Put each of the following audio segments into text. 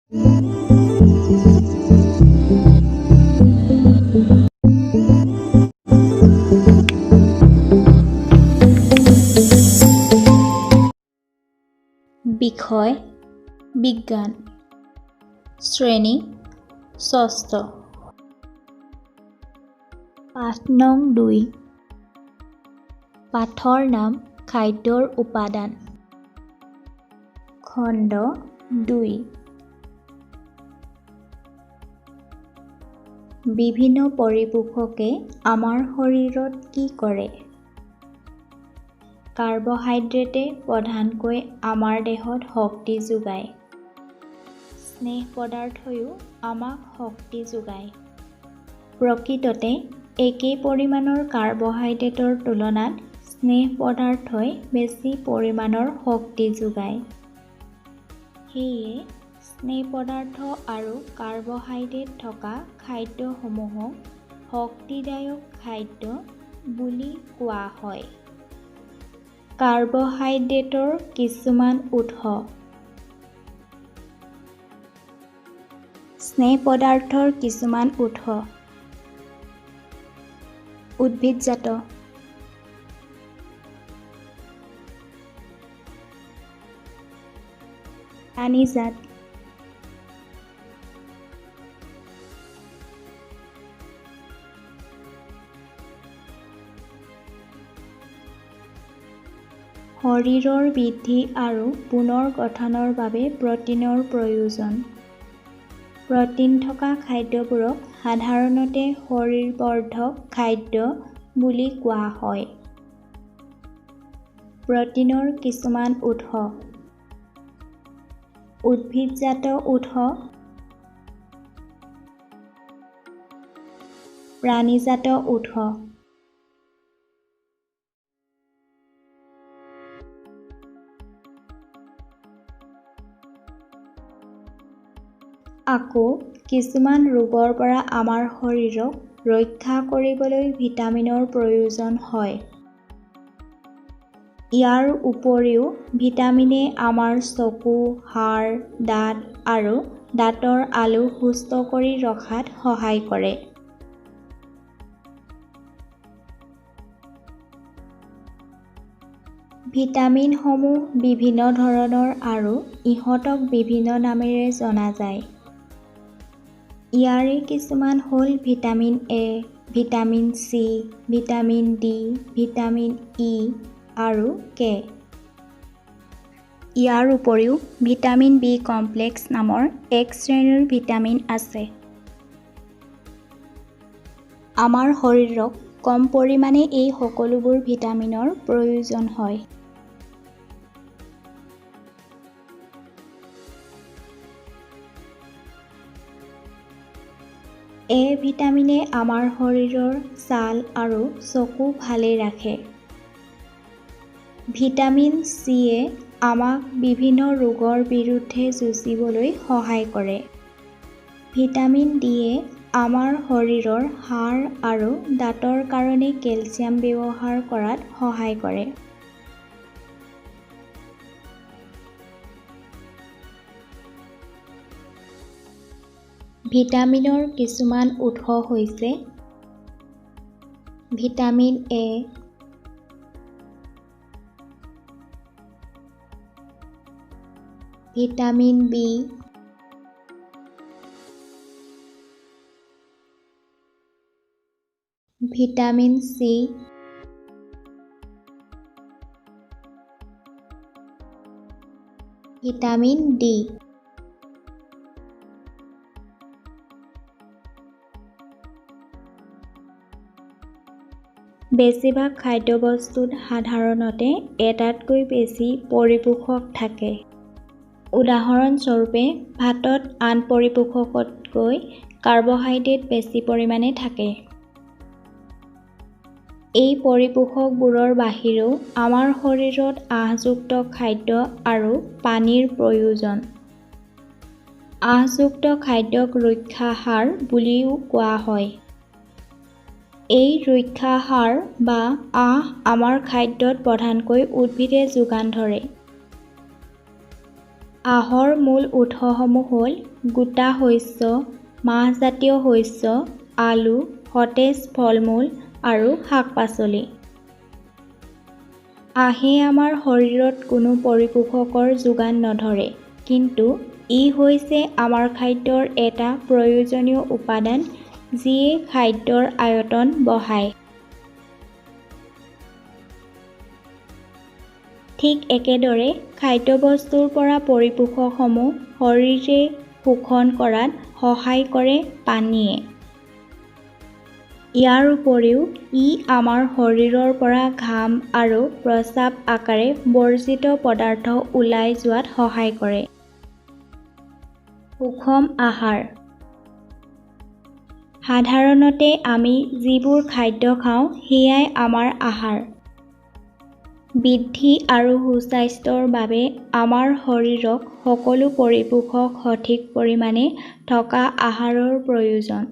বিষয় বিজ্ঞান, শ্ৰেণী ষষ্ঠ, পাঠ নং 2। পাঠৰ নাম খাদ্যৰ উপাদান। খণ্ড 2। বিভিন্ন পৰিপোষকে আমাৰ শৰীৰত কি কৰে? কাৰ্বহাইড্ৰেটে প্ৰধানকৈ আমাৰ দেহত শক্তি যোগায়। স্নেহ পদাৰ্থইও আমাক শক্তি যোগায়। প্ৰকৃততে একেই পৰিমাণৰ কাৰ্বহাইড্ৰেটৰ তুলনাত স্নেহ পদাৰ্থই বেছি পৰিমাণৰ শক্তি যোগায়। সেয়ে স্নেহ পদাৰ্থ আৰু কাৰ্বহাইড্ৰেট থকা খাদ্যসমূহক শক্তিদায়ক খাদ্য বুলি কোৱা হয়। কাৰ্বহাইড্ৰেটৰ কিছুমান উৎস। স্নেহ পদাৰ্থৰ কিছুমান উৎস। উদ্ভিদজাত, প্ৰাণীজাত, শৰীৰৰ বৃদ্ধি আৰু পুনৰ গঠনৰ বাবে প্ৰ'টিনৰ প্ৰয়োজন। প্ৰ'টিন থকা খাদ্যবোৰক সাধাৰণতে শৰীৰবৰ্ধক খাদ্য বুলি কোৱা হয়। প্ৰ'টিনৰ কিছুমান উৎস। উদ্ভিদজাত উৎস, প্ৰাণীজাত উৎস। আকৌ কিছুমান ৰোগৰ পৰা আমাৰ শৰীৰক ৰক্ষা কৰিবলৈ ভিটামিনৰ প্ৰয়োজন হয়। ইয়াৰ উপৰিও ভিটামিনে আমাৰ চকু, হাড়, দাঁত আৰু দাঁতৰ আলু সুস্থ কৰি ৰখাত সহায় কৰে। ভিটামিনসমূহ বিভিন্ন ধৰণৰ আৰু ইহঁতক বিভিন্ন নামেৰে জনা যায়। ইয়াৰে কিছুমান হ'ল vitamin A, vitamin C, vitamin D, vitamin E আৰু কে। ইয়াৰ উপৰিও ভিটামিন বি কমপ্লেক্স নামৰ এক শ্ৰেণীৰ ভিটামিন আছে। আমাৰ শৰীৰক কম পৰিমাণে এই সকলোবোৰ ভিটামিনৰ প্ৰয়োজন হয়। এ ভিটামিনে আমাৰ শৰীৰৰ ছাল আৰু চকু ভালে ৰাখে। ভিটামিন চিয়ে আমাক বিভিন্ন ৰোগৰ বিৰুদ্ধে যুঁজিবলৈ সহায় কৰে। ভিটামিন ডিয়ে আমাৰ শৰীৰৰ হাড় আৰু দাঁতৰ কাৰণে কেলছিয়াম ব্যৱহাৰ কৰাত সহায় কৰে। ভিটামিনৰ কিছুমান উৎস হৈছে vitamin A, vitamin B, vitamin C, vitamin D. বেছিভাগ খাদ্যবস্তুত সাধাৰণতে এটাতকৈ বেছি পৰিপোষক থাকে। উদাহৰণস্বৰূপে, ভাতত আন পৰিপোষকতকৈ কাৰ্বহাইড্ৰেট বেছি পৰিমাণে থাকে। এই পৰিপোষকবোৰৰ বাহিৰেও আমাৰ শৰীৰত আঁহযুক্ত খাদ্য আৰু পানীৰ প্ৰয়োজন। আঁহযুক্ত খাদ্যক ৰুক্ষাসাৰ বুলিও কোৱা হয়। এই ৰুক্ষাসাৰ বা আঁহ আমাৰ খাদ্যত প্ৰধানকৈ উদ্ভিদে যোগান ধৰে। আঁহৰ মূল উৎসসমূহ হ'ল গোটা শস্য, মাহজাতীয় শস্য, আলু, সতেজ ফল-মূল আৰু শাক-পাচলি। আঁহে আমাৰ শৰীৰত কোনো পৰিপোষকৰ যোগান নধৰে, কিন্তু ই হৈছে আমাৰ খাদ্যৰ এটা প্ৰয়োজনীয় উপাদান যিয়ে খাদ্যৰ আয়তন বঢ়ায়। ঠিক একেদৰে খাদ্যবস্তুৰ পৰা পৰিপোষকসমূহ শৰীৰে শোষণ কৰাত সহায় কৰে পানীয়ে। ইয়াৰ উপৰিও ই আমাৰ শৰীৰৰ পৰা ঘাম আৰু প্ৰস্ৰাৱ আকাৰে বৰ্জিত পদাৰ্থ ওলাই যোৱাত সহায় কৰে। সুষম আহাৰ। সাধাৰণতে আমি যিবোৰ খাদ্য খাওঁ সেয়াই আমাৰ আহাৰ। বৃদ্ধি আৰু সুস্বাস্থ্যৰ বাবে আমাৰ শৰীৰক সকলো পৰিপোষক সঠিক পৰিমাণে থকা আহাৰৰ প্ৰয়োজন।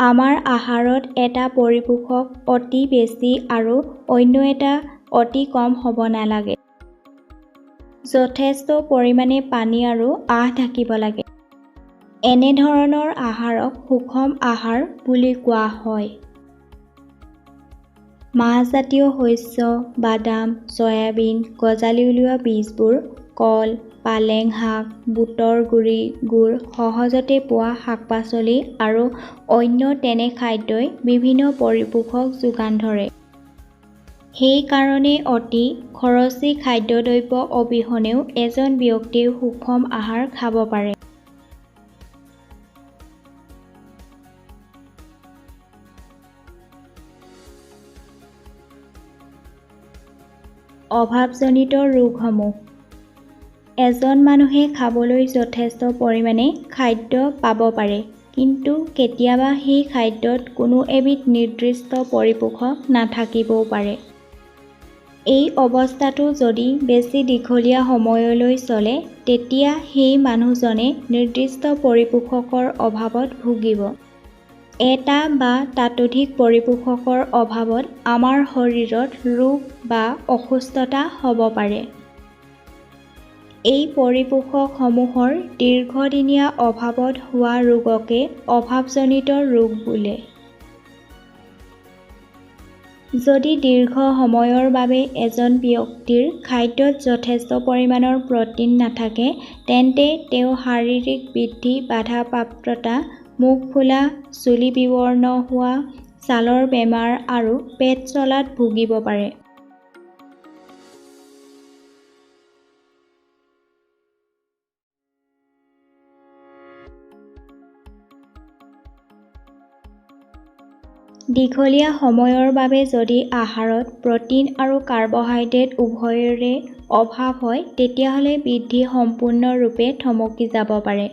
আমাৰ আহাৰত এটা পৰিপোষক অতি বেছি আৰু অন্য এটা অতি কম হ'ব নালাগে। যথেষ্ট পৰিমাণে পানী আৰু আঁহ থাকিব লাগে। এনেধৰণৰ আহাৰক সুষম আহাৰ বুলি কোৱা হয়। মাহজাতীয় শস্য, বাদাম, চয়াবিন, গজালি ওলোৱা বীজবোৰ, কল, পালেং শাক, বুটৰ গুড়ি, গুড়, সহজতে পোৱা শাক-পাচলি আৰু অন্য তেনে খাদ্যই বিভিন্ন পৰিপোষক যোগান ধৰে। সেই কাৰণে অতি খৰচী খাদ্যদ্ৰব্য অবিহনেও এজন ব্যক্তিয়ে সুষম আহাৰ খাব পাৰে। অভাৱজনিত ৰোগসমূহ। এজন মানুহে খাবলৈ যথেষ্ট পৰিমাণে খাদ্য পাব পাৰে, কিন্তু কেতিয়াবা সেই খাদ্যত কোনো এবিধ নিৰ্দিষ্ট পৰিপোষক নাথাকিবও পাৰে। এই অৱস্থাটো যদি বেছি দীঘলীয়া সময়লৈ চলে, তেতিয়া সেই মানুহজনে নিৰ্দিষ্ট পৰিপোষকৰ অভাৱত ভুগিব। এটা বা ততোধিক পৰিপোষকৰ অভাৱত আমাৰ শৰীৰত ৰোগ বা অসুস্থতা হ'ব পাৰে। এই পৰিপোষকসমূহৰ দীৰ্ঘদিনীয়া অভাৱত হোৱা ৰোগকে অভাৱজনিত ৰোগ বোলে। যদি দীৰ্ঘ সময়ৰ বাবে এজন ব্যক্তিৰ খাদ্যত যথেষ্ট পৰিমাণৰ প্ৰ'টিন নাথাকে, তেন্তে তেওঁ শাৰীৰিক বৃদ্ধি বাধাপ্ৰাপ্ততা, মুখ ফুলা, চুলি বিবৰ্ণ হোৱা, ছালৰ বেমাৰ আৰু পেট চলাত ভুগিব পাৰে। দীঘলীয়া সময়ৰ বাবে যদি আহাৰত প্ৰ'টিন আৰু কাৰ্বহাইড্ৰেট উভয়ৰে অভাৱ হয়, তেতিয়াহ'লে বৃদ্ধি সম্পূৰ্ণৰূপে থমকি যাব পাৰে।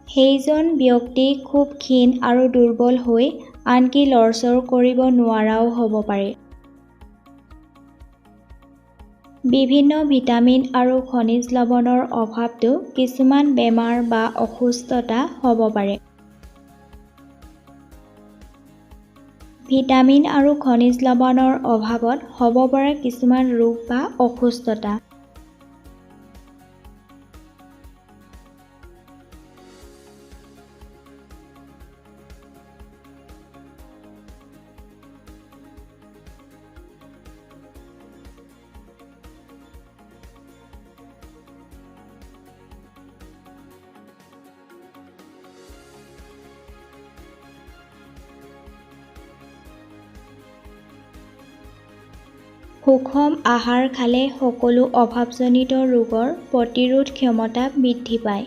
সেইজন ব্যক্তি খুব ক্ষীণ আৰু দুৰ্বল হৈ আনকি লৰচৰ কৰিব নোৱাৰাও হ'ব পাৰে। বিভিন্ন ভিটামিন আৰু খনিজ লৱণৰ অভাৱতো কিছুমান বেমাৰ বা অসুস্থতা হ'ব পাৰে। ভিটামিন আৰু খনিজ লৱণৰ অভাৱত হ'ব পৰা কিছুমান ৰোগ বা অসুস্থতা। সুষম আহাৰ খালে সকলো অভাৱজনিত ৰোগৰ প্ৰতিৰোধ ক্ষমতা বৃদ্ধি পায়।